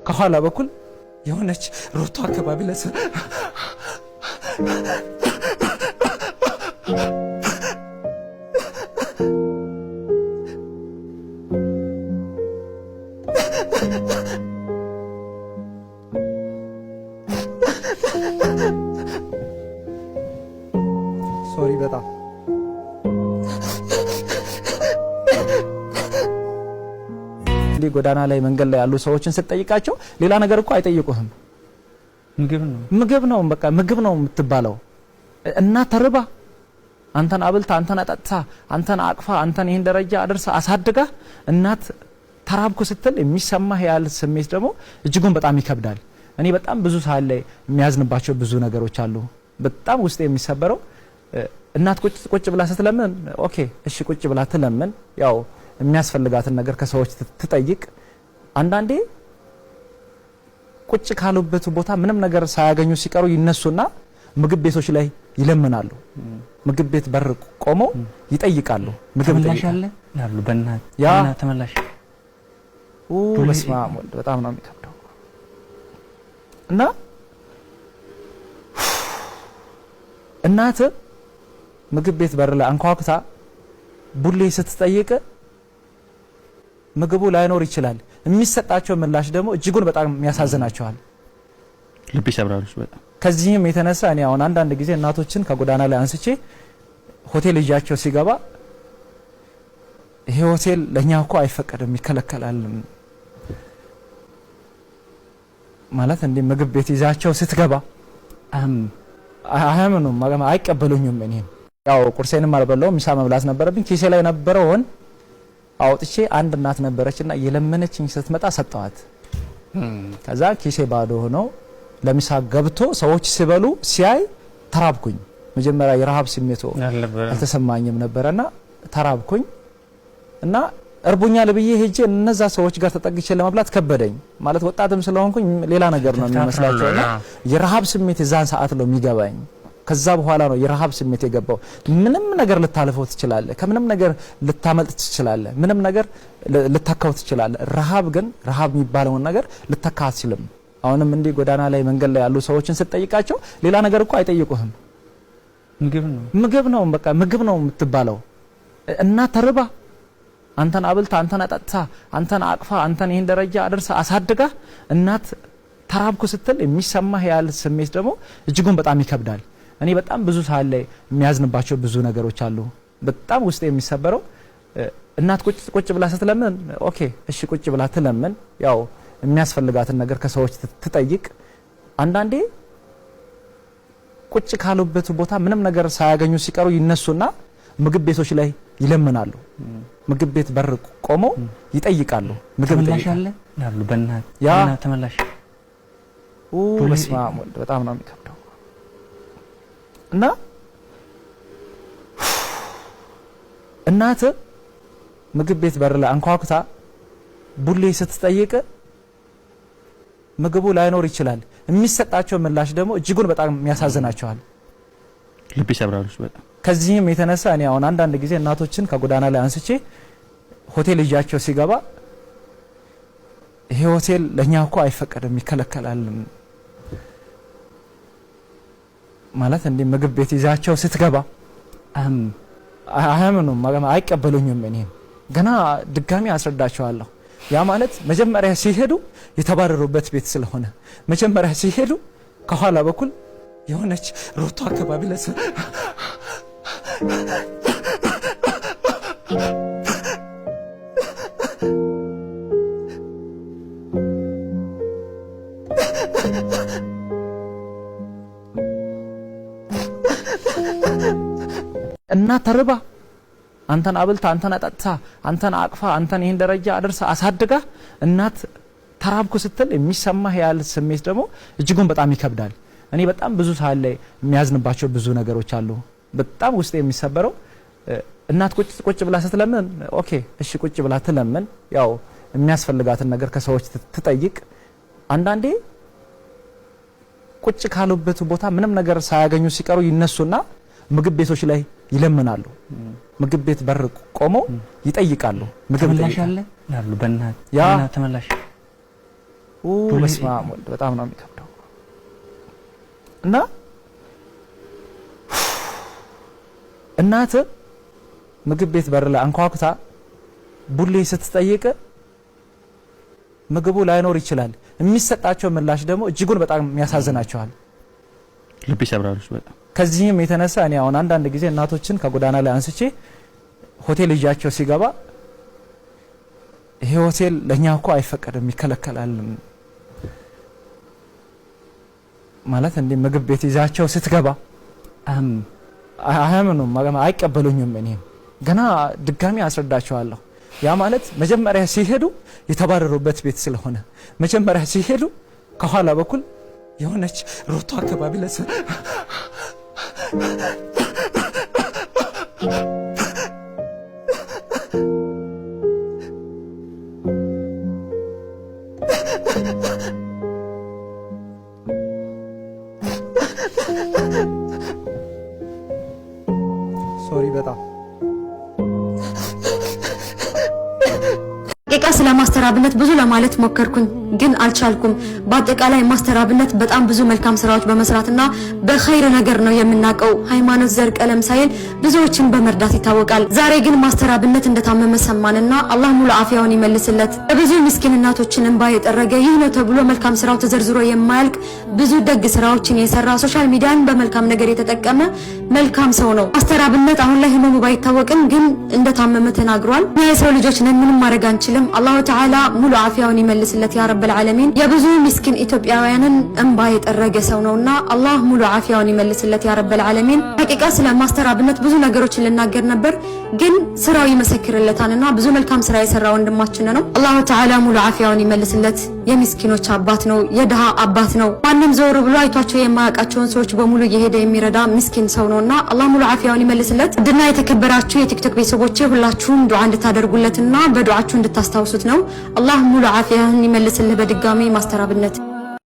ከኋላ በኩል የሆነች ሮቶ አካባቢ ለስ sorry በጣም እንዲህ ጎዳና ላይ መንገድ ላይ ያሉ ሰዎችን ስትጠይቃቸው ሌላ ነገር እኮ አይጠይቁህም። ምግብ ነው ምግብ ነው፣ በቃ ምግብ ነው የምትባለው። እናት ተርባ አንተን አብልታ፣ አንተን አጠጥታ፣ አንተን አቅፋ፣ አንተን ይህን ደረጃ አድርሳ አሳድጋ እናት ተራብኩ ስትል የሚሰማህ ያህል ስሜት ደግሞ እጅጉን በጣም ይከብዳል። እኔ በጣም ብዙ ሰዓት ላይ የሚያዝንባቸው ብዙ ነገሮች አሉ። በጣም ውስጥ የሚሰበረው እናት ቁጭ ቁጭ ብላ ስትለምን፣ okay እሺ ቁጭ ብላ ትለምን፣ ያው የሚያስፈልጋትን ነገር ከሰዎች ትጠይቅ። አንዳንዴ ቁጭ ካሉበት ቦታ ምንም ነገር ሳያገኙ ሲቀሩ ይነሱና ምግብ ቤቶች ላይ ይለምናሉ። ምግብ ቤት በር ቆመው ይጠይቃሉ። ምግብ ተመላሽ ይጠይቃሉ። አለ ይላሉ። በእናት ያ በእናት ተመላሽ በስመ አብ ወልድ፣ በጣም ነው የሚከብደው። እና እናት ምግብ ቤት በር ላይ አንኳኩታ ቡሌ ስትጠይቅ ምግቡ ላይኖር ይችላል። የሚሰጣቸው ምላሽ ደግሞ እጅጉን በጣም ያሳዝናቸዋል። ልብ ይሰብራሉ በጣም። ከዚህም የተነሳ እኔ አሁን አንዳንድ ጊዜ እናቶችን ከጎዳና ላይ አንስቼ ሆቴል ይዣቸው ሲገባ ይሄ ሆቴል ለኛ እኮ አይፈቀድም፣ ይከለከላል። ማለት እንዲህ ምግብ ቤት ይዛቸው ስትገባ አያምኑም፣ አይቀበሉኝም። እኔም ያው ቁርሴንም አልበላሁም፣ ምሳ መብላት ነበረብኝ። ኪሴ ላይ ነበረውን አውጥቼ አንድ እናት ነበረችና የለመነችኝ ስትመጣ ሰጠዋት። ከዛ ኪሴ ባዶ ሆኖ ለምሳ ገብቶ ሰዎች ሲበሉ ሲያይ ተራብኩኝ። መጀመሪያ የረሃብ ስሜቱ አልተሰማኝም ነበረና ተራብኩኝ እና እርቦኛል ብዬ ሄጄ እነዛ ሰዎች ጋር ተጠግቼ ለመብላት ከበደኝ። ማለት ወጣትም ስለሆንኩኝ ሌላ ነገር ነው የሚመስላቸውና የረሃብ ስሜት የዛን ሰዓት ነው የሚገባኝ። ከዛ በኋላ ነው የረሃብ ስሜት የገባው። ምንም ነገር ልታልፈው ትችላለህ፣ ከምንም ነገር ልታመልጥ ትችላለህ፣ ምንም ነገር ልታካው ትችላለህ። ረሃብ ግን ረሃብ የሚባለውን ነገር ልተካ አትችልም። አሁንም እንዲህ ጎዳና ላይ መንገድ ላይ ያሉ ሰዎችን ስትጠይቃቸው ሌላ ነገር እኮ አይጠይቁህም። ምግብ ነው ምግብ ነው፣ በቃ ምግብ ነው የምትባለው። እናት ተርባ አንተን አብልታ፣ አንተን አጠጥታ፣ አንተን አቅፋ፣ አንተን ይህን ደረጃ አድርሳ አሳድጋ እናት ተራብኩ ስትል የሚሰማህ ያህል ስሜት ደግሞ እጅጉን በጣም ይከብዳል። እኔ በጣም ብዙ ሰዓት ላይ የሚያዝንባቸው ብዙ ነገሮች አሉ። በጣም ውስጥ የሚሰበረው እናት ቁጭ ቁጭ ብላ ስትለምን፣ okay እሺ ቁጭ ብላ ትለምን፣ ያው የሚያስፈልጋትን ነገር ከሰዎች ትጠይቅ። አንዳንዴ ቁጭ ካሉበት ቦታ ምንም ነገር ሳያገኙ ሲቀሩ ይነሱና ምግብ ቤቶች ላይ ይለምናሉ። ምግብ ቤት በር ቆመው ይጠይቃሉ። ምግብ ተመላሽ ይጠይቃሉ። አለ ይላሉ። በእናት ያ በእናት ተመላሽ በስመ አብ ወልድ፣ በጣም ነው የሚከብደው። እና እናት ምግብ ቤት በር ላይ አንኳኩታ ቡሌ ስትጠይቅ ምግቡ ላይኖር ይችላል። የሚሰጣቸው ምላሽ ደግሞ እጅጉን በጣም ያሳዝናቸዋል። ልብ ይሰብራሉ በጣም። ከዚህም የተነሳ እኔ አሁን አንዳንድ ጊዜ እናቶችን ከጎዳና ላይ አንስቼ ሆቴል ይዣቸው ሲገባ ይሄ ሆቴል ለኛ እኮ አይፈቀድም፣ ይከለከላል። ማለት እንዲህ ምግብ ቤት ይዛቸው ስትገባ አያምኑም፣ አይቀበሉኝም። እኔም ገና ድጋሚ አስረዳቸዋለሁ። ያ ማለት መጀመሪያ ሲሄዱ የተባረሩበት ቤት ስለሆነ መጀመሪያ ሲሄዱ ከኋላ በኩል የሆነች ሮቶ አካባቢ ለስ እናት ተርባ አንተን አብልታ፣ አንተን አጠጥታ፣ አንተን አቅፋ፣ አንተን ይህን ደረጃ አድርሳ አሳድጋ እናት ተራብኩ ስትል የሚሰማህ ያህል ስሜት ደግሞ እጅጉን በጣም ይከብዳል። እኔ በጣም ብዙ ሰዓት ላይ የሚያዝንባቸው ብዙ ነገሮች አሉ። በጣም ውስጥ የሚሰበረው እናት ቁጭ ቁጭ ብላ ስትለምን፣ okay እሺ ቁጭ ብላ ትለምን፣ ያው የሚያስፈልጋትን ነገር ከሰዎች ትጠይቅ። አንዳንዴ ቁጭ ካሉበት ቦታ ምንም ነገር ሳያገኙ ሲቀሩ ይነሱና ምግብ ቤቶች ላይ ይለምናሉ። ምግብ ቤት በር ቆመው ይጠይቃሉ። ምግብ ተመላሽ ይጠይቃሉ። አለ ይላሉ። በእናት ያ በእናት ተመላሽ በስመ አብ ወልድ፣ በጣም ነው የሚከብደው። እና እናት ምግብ ቤት በር ላይ አንኳኩታ ቡሌ ስትጠይቅ ምግቡ ላይኖር ይችላል። የሚሰጣቸው ምላሽ ደግሞ እጅጉን በጣም ያሳዝናቸዋል። ልብ ይሰብራሉ በጣም። ከዚህም የተነሳ እኔ አሁን አንዳንድ ጊዜ እናቶችን ከጎዳና ላይ አንስቼ ሆቴል ይዣቸው ሲገባ ይሄ ሆቴል ለኛ እኮ አይፈቀድም ይከለከላል ማለት እንዲህ ምግብ ቤት ይዛቸው ስትገባ አያምኑም፣ አይቀበሉኝም። እኔም ገና ድጋሚ አስረዳቸዋለሁ። ያ ማለት መጀመሪያ ሲሄዱ የተባረሩበት ቤት ስለሆነ መጀመሪያ ሲሄዱ ከኋላ በኩል የሆነች ሮቶ አካባቢ ለስ sorry በጣም። ቂቃ ስለ ማስተር አብነት ብዙ ለማለት ሞከርኩኝ ግን አልቻልኩም። በአጠቃላይ ማስተር አብነት በጣም ብዙ መልካም ስራዎች በመስራትና በኸይር ነገር ነው የምናውቀው። ሃይማኖት፣ ዘር፣ ቀለም ሳይል ብዙዎችን በመርዳት ይታወቃል። ዛሬ ግን ማስተር አብነት እንደታመመ ሰማንና አላህ ሙሉ አፊያውን ይመልስለት። ብዙ ምስኪን እናቶችን እንባ የጠረገ፣ ይህ ነው ተብሎ መልካም ስራው ተዘርዝሮ የማያልቅ ብዙ ደግ ስራዎችን የሰራ፣ social media ን በመልካም ነገር የተጠቀመ መልካም ሰው ነው። ማስተር አብነት አሁን ላይ ህመሙ ባይታወቅም ግን እንደታመመ ተናግሯል። እኛ የሰው ልጆች ነን፣ ምንም ማድረግ አንችልም። አላሁ ተዓላ ሙሉ አፊያውን ይመልስለት ያ ረበል ዓለሚን። የብዙ ምስኪን ኢትዮጵያውያንን እንባ የጠረገ ሰው ነውና አላህ ሙሉ አፊያውን ይመልስለት ያ ረበል ዓለሚን። ሐቂቃ ስለ ማስተር አብነት ብዙ ነገሮችን ልናገር ነበር፣ ግን ስራው ይመሰክርለታልና ብዙ መልካም ስራ የሰራ ወንድማችን ነው። አላሁ ተዓላ ሙሉ አፊያውን ይመልስለት። የምስኪኖች አባት ነው፣ የድሃ አባት ነው። ማንም ዘወር ብሎ አይቷቸው የማያውቃቸውን ሰዎች በሙሉ እየሄደ የሚረዳ ምስኪን ሰው ነውና አላህ ሙሉ አፊያውን ይመልስለት። ውድና የተከበራችሁ የቲክቶክ ቤተሰቦቼ ሁላችሁም ዱዓ እንድታደርጉለትና በዱዓችሁ እንድታስታውሱት ነው። አላህ ሙሉ አፊያህን ይመልስልህ። በድጋሚ ማስተር አብነት።